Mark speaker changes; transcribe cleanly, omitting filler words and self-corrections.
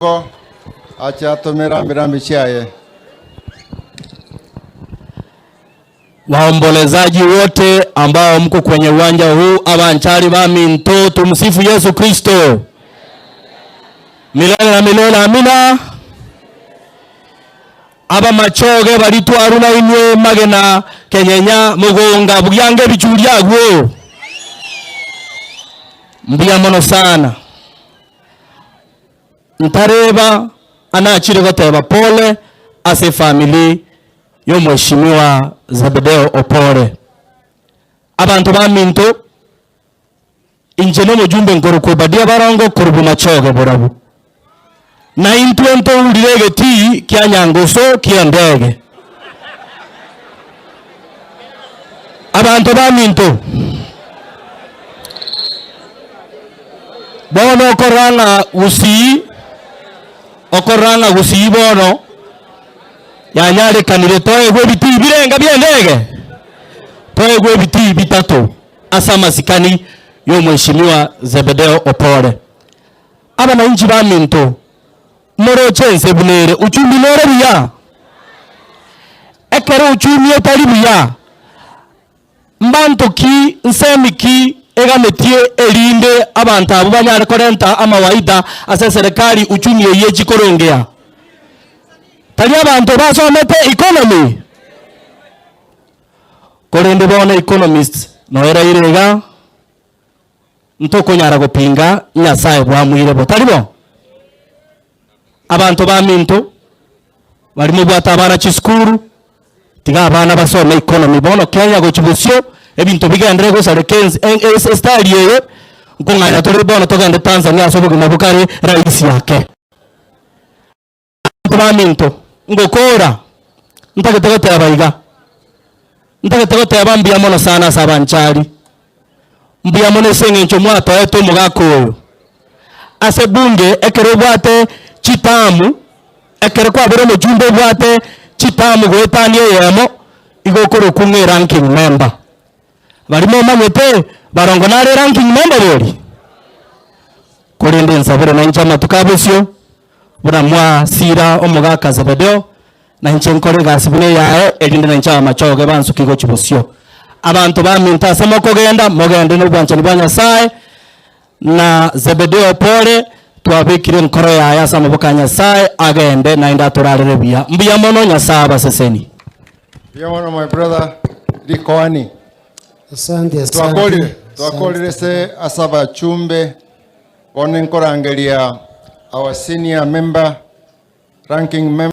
Speaker 1: Igo ache atome rambirambi chiaye.
Speaker 2: Waombolezaji wote ambao mko kwenye uwanja huu, abanchari baminto, tumsifu Yesu Kristo milele na milele, amina. Abamachoge baria twarure inwe magena kenyenya mogonga bugiange ebichuri agwo. Mbuya mono sana. Ntareba anachire goteba pole ase efamiri y'omweshimiwa Zebedeo Opore. Abanto baminto, inche nomojumbe nkorokwa Obadia Barongo korwa Bomachoge Borabu. Na intwe ntourire egetii kia Nyangoso ki'endege. Abanto baminto, bono okorora ng'a Gusii, okorora ng'a Gusii bono yanyarekanire toegwe ebitii birenga bi'endege? Toegwe ebitii bitato ase amasikani y'omweshimiwa Zebedeo Opore. Abanainchi baminto, moroche ense buna ere, uchumi nore buya? Ekero uchumi etari buya, mbanto ki, nsemi ki eganetie erinde abanto abwo banyare korenta amawaida ase eserekari uchumi eyio echi korongea? Tari abanto basomete economy? Korende bono economists noeraire iga. Ntokonyara gopinga Nyasae bwamuire bo, tari bo? Abanto baminto, baria mobwate abana chisukuru, tiga abana basome economy bono Kenya gochia bosio, ebinto bigenderere gosareka ense estyle eye, nkong'anya tore bono togende Tanzania ase obogima bokare rahisi ake. Abanto baminto, ngokora ntagete goteba iga, ntagete goteba mbuya mono sana ase abanchari, mbuya mono ase eng'encho mwatoete omogaka oyo. Ase bunge ekero obwate chitamu, ekero kwabera omochumbe obwate chitamu goetania eyemo, igo okorokwa ng'a eranking member. Baria momanyete barongo nare eranking member bori? Korende nsabere nainche amatuko abosio, Buna mwasira omogaka Zebedeo, na inche nkore egasi buna eyaye, erinde nainche abamachoge bansukie gochia bosio. Abanto baminto ase mokogenda, mogende nobwanchani bwa Nyasae, na Zebedeo pore, twabekire enkoro yaye ase amaboko a Nyasae, agende naende atorarere buya. Mbuya mono, Nyasae abasesenie.
Speaker 1: Mbuya mono my brother Rikoani.
Speaker 3: Asante, asante.
Speaker 1: Twakorire, twakorire ase ase abachumbe Bono nkorangeria our senior member, ranking member.